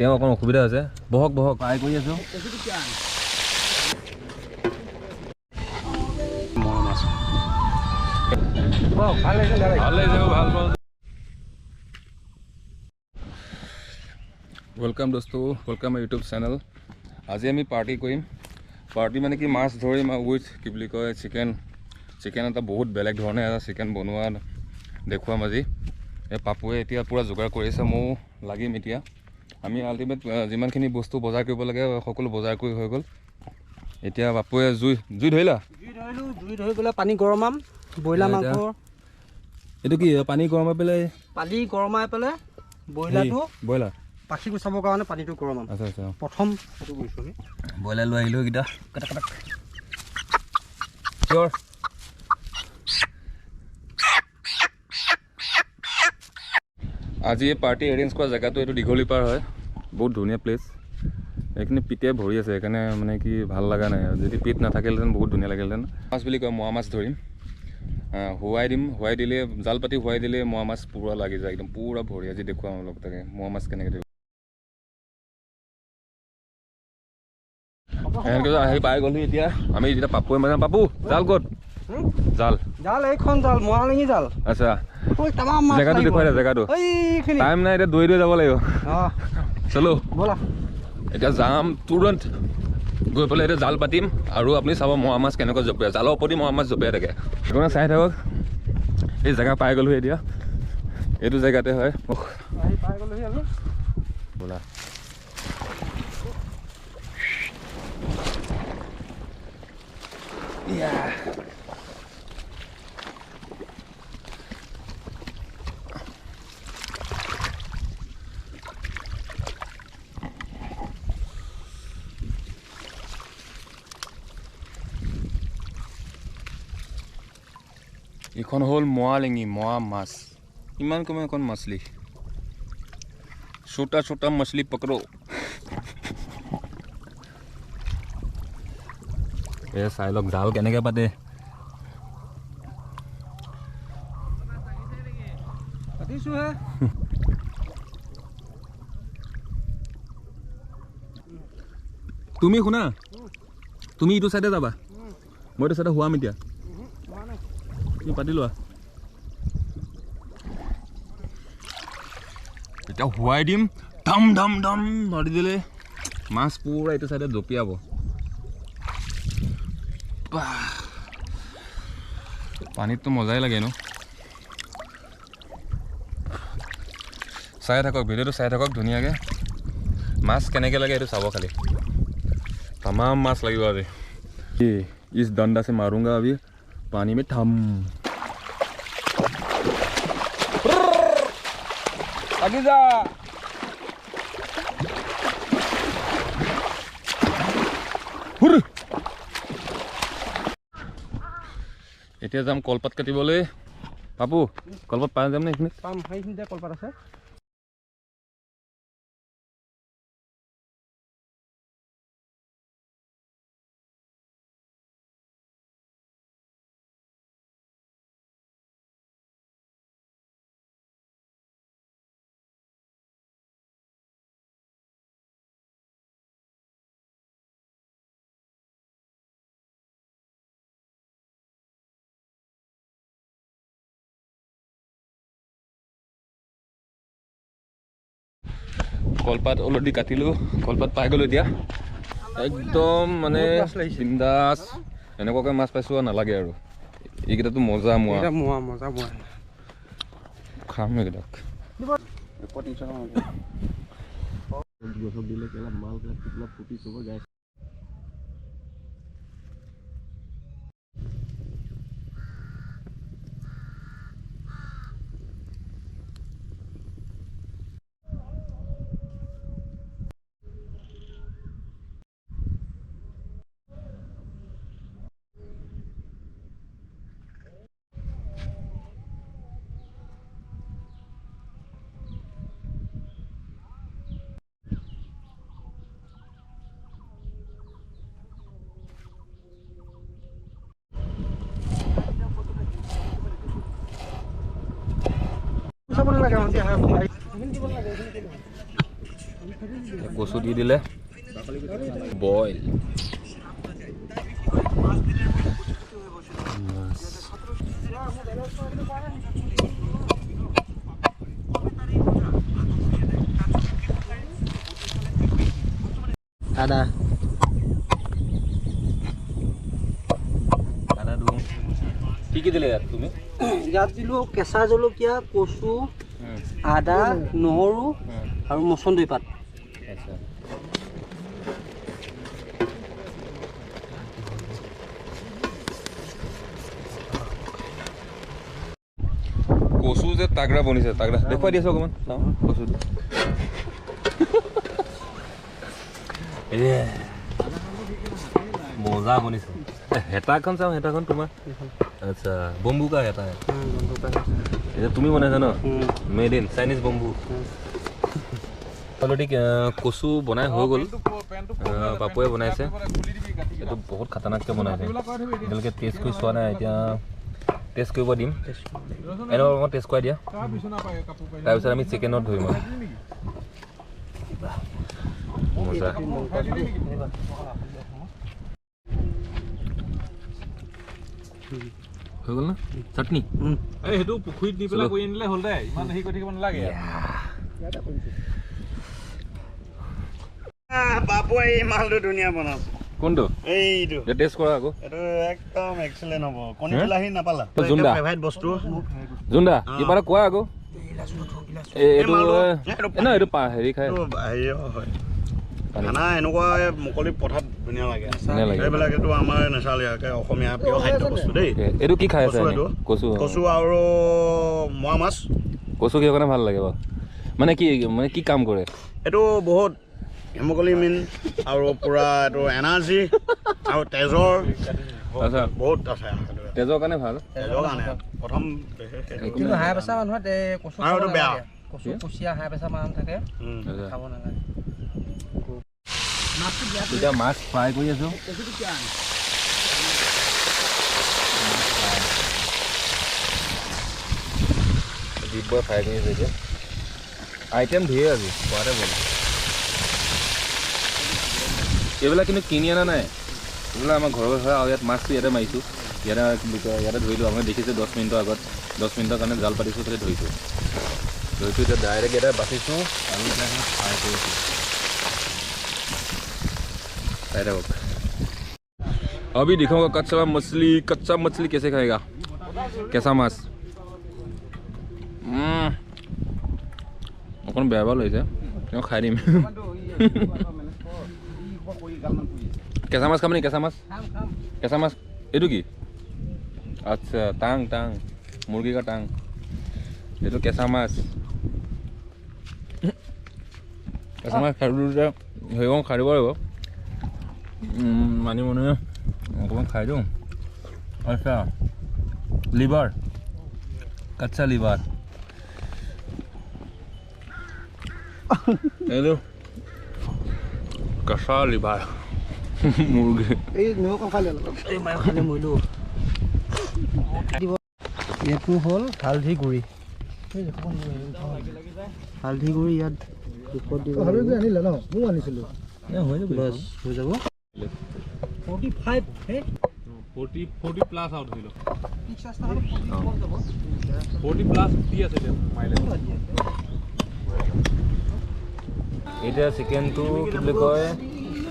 তেওঁ অকণ অসুবিধা হৈছে। বহক বহক, ট্ৰাই কৰি আছোঁ। ভাল লাগিছে, ভাল পাওঁ। Welcome দোস্তো, welcome YouTube channel. আজি আমি পাৰ্টি কৰিম। পাৰ্টি মানে কি, মাছ ধৰিম উইথ কি বুলি কয় চিকেন। চিকেন এটা বহুত বেলেগ ধৰণে এটা চিকেন বনোৱা দেখুৱাম আজি। এই পাপুৱে এতিয়া পূৰা যোগাৰ কৰিছে, ময়ো লাগিম এতিয়া। আমি আল্টিমেট যিমানখিনি বস্তু বজাৰ কৰিব লাগে সকলো বজাৰ কৰি হৈ গ'ল। এতিয়া পাপুৱে জুই জুই ধৰিলা? জুই ধৰিলোঁ, জুই ধৰি পেলাই পানী গৰমাম, ব্ৰইলাৰ মাংস। এইটো কি পানী গৰমাই পেলাই? পানী গৰমাই পেলাই ব্ৰইলাৰটো, ব্ৰইলাৰ পাখি গুচাবৰ কাৰণে পানীটো গৰমাম। আচ্ছা আচ্ছা, প্ৰথম সেইটো কৰিছোঁ আমি। ব্ৰইলাৰ লৈ আহিলোঁ এইকেইটা। কাটা কাটা। চিয়ৰ। আজি এই পাৰ্টি এৰেঞ্জ কৰা জেগাটো এইটো দীঘলী পাৰ হয়, বহুত ধুনীয়া প্লেচ। এইখিনি পিতে ভৰি আছে, সেইকাৰণে মানে কি ভাল লগা নাই। যদি পিত নাথাকিলেহেঁতেন বহুত ধুনীয়া লাগিলহেঁতেন। মাছ বুলি কয়, মোৱা মাছ ধৰিম, শুৱাই দিম। শুৱাই দিলে, জাল পাতি শুৱাই দিলে মোৱা মাছ পূৰা লাগি যায়, একদম পূৰা ভৰি। আজি দেখুৱাম অলপ তাকে মোৱা মাছ কেনেকৈ ধৰিব। এনেকৈ আহি পাই গ'লহি। এতিয়া আমি এতিয়া পাপুৱে মানে, পাপু জাল ক'ত? জাল জাল এইখন জাল, মোৱালিঙি জাল। আচ্ছা, জেগাটো দেখুৱাই দে, জেগাটো। টাইম নাই এতিয়া, দৌৰি দৌৰি যাব লাগিব। চলো ব'লা, এতিয়া যাম তুৰন্ত গৈ পেলাই এতিয়া জাল পাতিম। আৰু আপুনি চাব মোৱা মাছ কেনেকুৱা জঁপিয়াই, জালৰ ওপৰতে মোৱা মাছ জঁপিয়াই থাকে। সেইকাৰণে চাই থাকক। এই জেগা পাই গ'লোহি এতিয়া, এইটো জেগাতে হয়। ব'লা। এইখন হ'ল মোৱালিঙি, মোৱা মাছ। ইমান কম এখন মাছলি, ছোটা ছোটা মাছলি পকৰো। এই চাই লওক জাল কেনেকৈ পাতে। তুমি শুনা, তুমি ইটো চাইডে যাবা, মই এইটো চাইডে শুৱাম এতিয়া। তুমি পাতি লোৱা। এতিয়া শুৱাই দিম, ধাম ধাম ধাম মাৰি দিলে মাছ পূৰা এইটো চাইডে জঁপিয়াব। পানীততো মজাই লাগে ন। চাই থাকক ভিডিঅ'টো, চাই থাকক ধুনীয়াকৈ। মাছ কেনেকৈ লাগে সেইটো চাব খালি। তামাম মাছ লাগিব আজি। ইছ দণ্ডা চে মাৰুংগা अभी पानी में थम। आगे जा। হুৰ। এতিয়া যাম কলপাত কাটিবলৈ। পাপু, কলপাত পাই যাম নে এইখিনিত? পাম, সেইখিনিতে কলপাত আছে। কলপাত অলৰেডি কাটিলোঁ, কলপাত পাই গ'লোঁ এতিয়া। একদম মানে বিন্দাছ এনেকুৱাকৈ মাছ পাইছোঁ আৰু নালাগে আৰু। এইকেইটাতো মজা মোৱা, মজা মোৱা খাম এইকেইটাক। চাব নালাগে। কচু দি দিলে বইল আদা আদা দিওঁ। কি কি দিলে ইয়াত তুমি? ইয়াত দিলোঁ কেঁচা জলকীয়া, কচু, আদা, নহৰু আৰু মচন্দৈ পাত। আচ্ছা, কচু যে তাগৰা বনিছে, তাগৰা দেখুৱাই দিছোঁ অকণমান, চাওঁ কচুটো। মজা বনিছে। হেতাখন চাওঁ, হেতাখন তোমাৰ। আচ্ছা, বম্বুকা হেতা। এতিয়া তুমি বনাইছা ন? Made in Chinese bamboo. Already কচু বনাই হৈ গ'ল, পাপুৱে বনাইছে। এইটো বহুত খাতানাককৈ বনাইছে, এতিয়ালৈকে টেষ্ট কৰি চোৱা নাই, এতিয়া টেষ্ট কৰিব দিম। এনেকুৱা অকণমান টেষ্ট কৰাই দিয়া, তাৰপিছত আমি চিকেনত ধৰিম আৰু। মজা। হৈ গ'ল না চাটনি? সেইটো পুখুৰীত নি পেলাই কৰি আনিলে হ'ল দে, ইমান হেৰি কৰি থাকিব নালাগে। বাপুৱে এই মালটো ধুনীয়া বনাইছে। কোনটো? এইটো টেষ্ট কৰা আকৌ। এইটো একদম এক্সেলেণ্ট হ'ব। কণী বিলাহী নাপালা, জোনদা ফেভাৰিট বস্তু। জোনদা কিবা এটা কোৱা আকৌ। এইটো নহয়, এইটো হেৰি খাই হয় খানা। এনেকুৱা মুকলি পথাৰত ধুনীয়া লাগে। এইবিলাক এইটো আমাৰ নেচাৰেল অসমীয়া প্ৰিয় খাদ্য বস্তু দেই। এইটো কি খাই আছে? কচু। কচু আৰু মোৱা মাছ। কচু কিহৰ কাৰণে ভাল লাগে বাৰু? মানে কি কাম কৰে এইটো? বহুত হেমোগ্ল'বিন আৰু পুৰা এইটো এনাৰ্জি আৰু তেজৰ বহুত আছে। তেজৰ কাৰণে ভাল। তেজৰ কাৰণে প্ৰথম। কিন্তু হাই প্ৰেছাৰ মানুহে কচু আৰু এইটো বেয়া। কচু কুচিয়া হাই প্ৰেছাৰ মানুহ থাকে, খাব নালাগে। এতিয়া মাছ ফ্ৰাই কৰি আছোঁ। দিব্যই ফ্ৰাই কৰি আছে এতিয়া। আইটেম ধেৰ আজি খোৱাতে বল। এইবিলাক কিন্তু কিনি অনা নাই, এইবিলাক আমাৰ ঘৰৰ হয়। আৰু ইয়াত মাছটো ইয়াতে মাৰিছোঁ, ইয়াতে কি বুলি কয়, ইয়াতে ধৰিলোঁ। আপুনি দেখিছে 10 মিনিটৰ আগত, 10 মিনিটৰ কাৰণে জাল পাতিছোঁ, তাতে ধৰিছোঁ। এতিয়া ডাইৰেক্ট ইয়াতে বাচিছোঁ আৰু এতিয়া ফ্ৰাই কৰিছোঁ। চাই থাকক। अभी दिखाऊंगा कच्चा मछली। कच्चा मछली कैसे खाएगा? कैसा माছ? অকণ বেয়া বেয়া লাগিছে, তেওঁ খাই দিম। কেঁচা মাছ খাম নেকি? কেঁচা মাছ, কেঁচা মাছ। এইটো কি? আচ্ছা, টাং টাং মুৰ্গী কা টাং। এইটো কেঁচা মাছ। কেঁচা মাছ খাই সেইকণ খাই দিব লাগিব। মানিমুনি অকণমান খাই দিওঁ। আচ্ছা, লিভাৰ, কাচ্চা লিভাৰ। এইটো কেঁচা লিভাৰ মুৰ্গী। এইটো হ'ল হালধি গুড়ি। হালধি গুড়ি ইয়াত বাছ হৈ যাব। 45 40 40 প্লাছ আউট হইল। 40 প্লাছ দি আছে মাইলেজ। এতিয়া চিকেনটো কি বুলি কয়,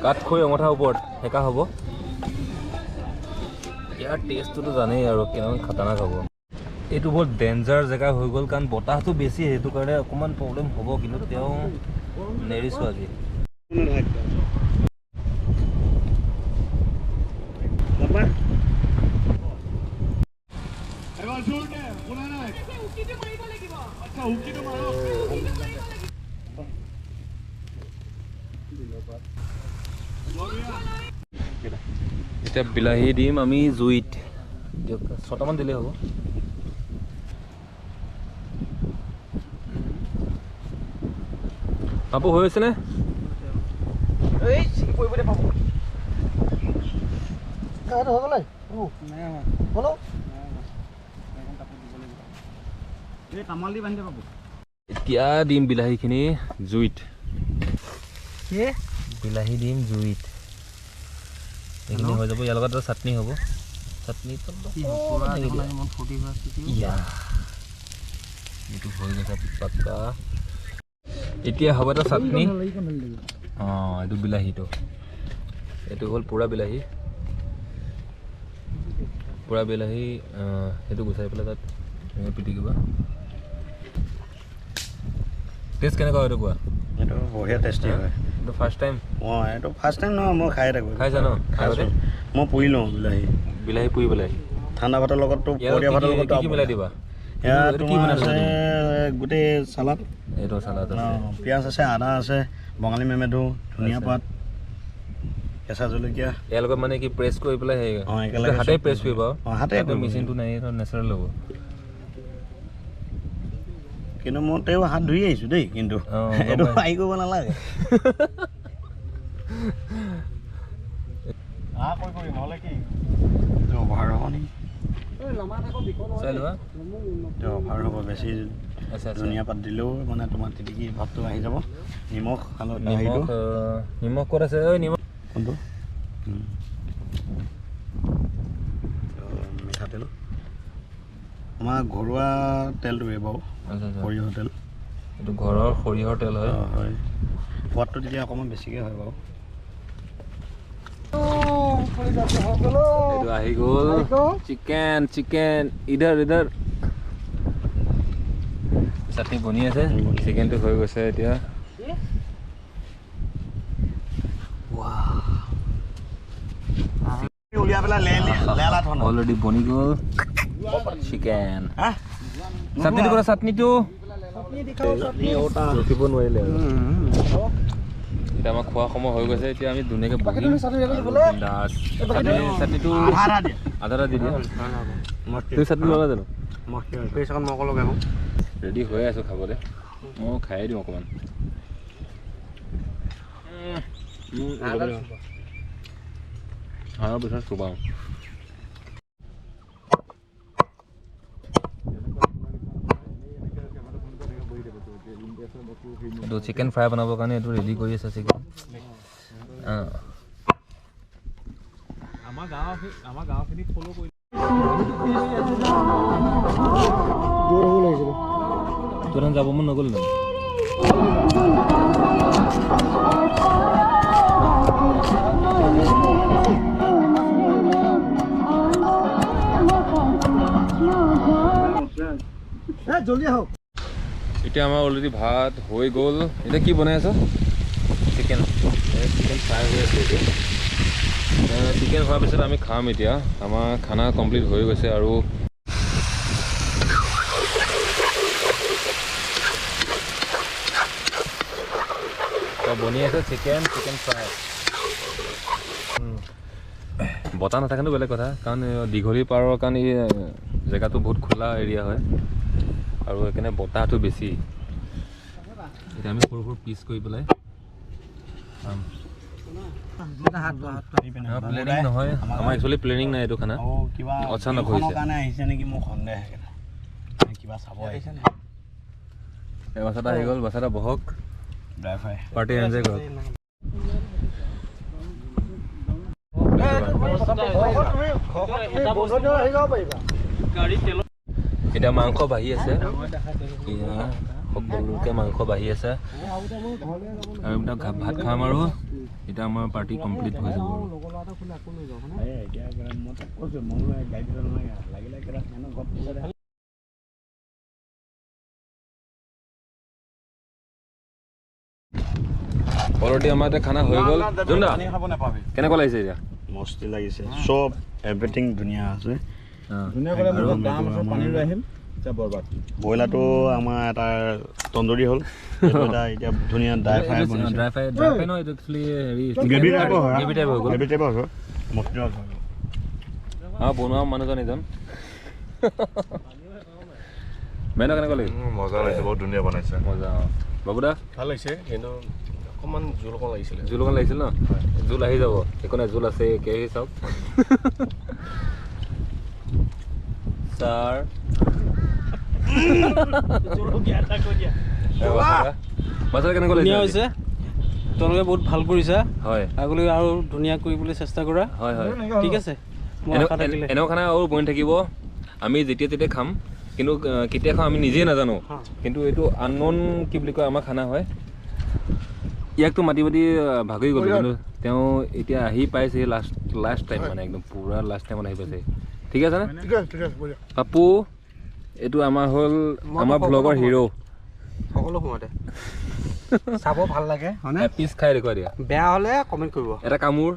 কাঠখৰি অঙঠাৰ ওপৰত সেকা হ'ব। ইয়াৰ টেষ্টটোতো জানেই আৰু কিমান খাতানাক হ'ব। এইটো বৰ ডেঞ্জাৰ জেগা হৈ গ'ল, কাৰণ বতাহটো বেছি, সেইটো কাৰণে অকণমান প্ৰব্লেম হ'ব, কিন্তু তেওঁ নেৰিছোঁ আজি। এতিয়া বিলাহী দিম আমি জুইত, দিয়ক 6টামান দিলেই হ'ব। পাপু হৈ আছেনে? এতিয়া দিম বিলাহীখিনি জুইত। বিলাহী দিম জুইত, এইখিনি হৈ যাব। ইয়াৰ লগত এটা চাটনি হ'ব, চাটনি এইটো হৈ গৈছে পাক্কা। এতিয়া হ'ব এটা চাটনি। অঁ, এইটো বিলাহীটো, এইটো হ'ল পোৰা বিলাহী, পোৰা বিলাহী সেইটো গুচাই পেলাই তাত পিটিকিবা। টেষ্ট কেনেকুৱা হয় এইটো কোৱা? এইটো বঢ়িয়া টেষ্টি হয়। এইটো ফাৰ্ষ্ট টাইম? অঁ, এইটো ফাৰ্ষ্ট টাইম নহয়, মই খায়ে থাকোঁ। খাইছা ন? খাইছোঁ, মই পুৰি লওঁ বিলাহী। বিলাহী পুৰি পেলাই ঠাণ্ডা ভাতৰ লগততো, পৰীয়া ভাতৰ লগত কি মিলাই দিবা? ইয়াত তোমাৰ আছে গোটেই চালাড, এইটো চালাড আছে, পিঁয়াজ আছে, আদা আছে, বঙালী মেমেধু, ধনিয়া পাত, কেঁচা জলকীয়া। ইয়াৰ লগত মানে কি প্ৰেছ কৰি পেলাই সেই অঁ একেলগে হাতে প্ৰেছ কৰিবা? অঁ, হাতে, মেচিনটো নাই, এইটো নেচাৰেল হ'ব। কিন্তু মই তেওঁ হাত ধুই আহিছোঁ দেই, কিন্তু এইটো আহি কৰিব নালাগে। অভাৰ হ'ব নেকি? অভাৰ হ'ব বেছি। ধনিয়া পাত দিলেও মানে তোমাৰ তিতিকি ভাৱটো আহি যাব। নিমখ, হালধি, নিমখ ক'ত আছে? নিমখ কোনটো? মিঠাতেল, আমাৰ ঘৰুৱা তেলটোৱে বাৰু, সৰিয়হৰ তেল। এইটো ঘৰৰ সৰিয়হৰ তেল হয়। হয়, সোৱাদটো তেতিয়া অকণমান বেছিকৈ হয় বাৰু। এইটো আহি গ'ল চিকেন। চিকেন ইধৰ ইধৰ, চাটনি বনি আছে, চিকেনটো হৈ গৈছে এতিয়া। অলৰেডি বনি গ'ল চিকেন। চাটনিটো কৰা, চাটনিটো ৰখিব নোৱাৰিলে আৰু। এতিয়া আমাৰ খোৱা সময় হৈ গৈছে, এতিয়া আমি ধুনীয়াকৈ বহিম। চাটনিটো আধা আধা দি দিয়া। তুমি চাটনি ল'লা জানো? ৰেডি হৈ আছোঁ খাবলৈ, মই খায়ে দিওঁ অকণমান। খানাৰ পিছত চুবাওঁ। এইটো চিকেন ফ্ৰাই বনাবৰ কাৰণে এইটো ৰেডি কৰি আছে চিকেন। তোৰ যাব মন নগ'ল জানো? এতিয়া আমাৰ অলৰেডি ভাত হৈ গ'ল। এতিয়া কি বনাই আছ? চিকেন, চিকেন ফ্ৰাই হৈ আছে এতিয়া। চিকেন হোৱাৰ পিছত আমি খাম। এতিয়া আমাৰ খানা কমপ্লিট হৈ গৈছে আৰু বনি আছে চিকেন, চিকেন ফ্ৰাই। বতাহ নাথাকেতো বেলেগ কথা, কাৰণ দীঘলী পাৰৰ কাৰণে এই জেগাটো বহুত খোলা এৰিয়া হয় আৰু সেইকাৰণে বতাহটো বেছি। এতিয়া আমি সৰু সৰু পিচ কৰি পেলাই খাম। প্লেনিং নহয় আমাৰ, একচুৱেলি প্লেনিং নাই এইটো খানা, অচানক হৈছে। বাচ্চাটা আহি গ'ল, বাচ্চাটা বহক, পাৰ্টি এনজয় কৰক। এতিয়া মাংস বাঢ়ি আছে, সকলোকে মাংস বাঢ়ি আছে আৰু এতিয়া ভাত খাম আৰু এতিয়া আমাৰ পাৰ্টি কমপ্লিট হৈ যাব। অলৰেডি আমাৰ এতিয়া খানা হৈ গ'ল। জোনদা কেনেকুৱা লাগিছে এতিয়া? মস্তি লাগিছে, চব এভৰিথিং ধুনীয়া আছে। ব্ৰইলাৰটো আমাৰ এটা তন্দুৰী হ'ল, এটা এতিয়া ধুনীয়া ড্ৰাই ফ্ৰাই বনাইছে। ড্ৰাই ফ্ৰাই, ড্ৰাই ফ্ৰাই নহয় এইটো একচুৱেলি হেৰি গ্ৰেভি টাইপৰ হয়, গ্ৰেভি টাইপ হৈ গ'ল, গ্ৰেভি টাইপৰ হয়, মস্তি হয়। অঁ, বনোৱা মানুহজন এজন। মেনু কেনেকুৱা লাগিল? মজা লাগিছে, বহুত ধুনীয়া বনাইছে। মজা। অঁ বাবুদা ভাল লাগিছে, কিন্তু অকণমান জোল অকণ লাগিছিলে। জোল অকণ লাগিছিল ন? জোল আহি যাব, একো নাই, জোল আছে, কেহি চাওক। ছাৰ মছলা কেনেকুৱা লাগিছে? হৈছে। তোমালোকে বহুত ভাল কৰিছা। হয়, আগলৈ আৰু ধুনীয়া কৰিবলৈ চেষ্টা কৰা। হয় হয়, ঠিক আছে। এনেকুৱা খানা আৰু বনি থাকিব, আমি যেতিয়া তেতিয়া খাম, কিন্তু কেতিয়া খাওঁ আমি নিজেই নাজানো। কিন্তু এইটো আনন'ন কি বুলি কয় আমাৰ খানা হয়। ইয়াকতো মাতি মাতি ভাগৰি গ'লো, কিন্তু তেওঁ এতিয়া আহি পাইছে লাষ্ট টাইম, মানে একদম পূৰা লাষ্ট টাইমত আহি পাইছে। ঠিক আছে নে পাপু? এইটো আমাৰ হ'ল আমাৰ ব্লগৰ হিৰ'। সকলো সময়তে চাব ভাল লাগে। পিচ খাই দেখুৱাই দিয়া, বেয়া হ'লে কমেণ্ট কৰিব। এটা কামোৰ।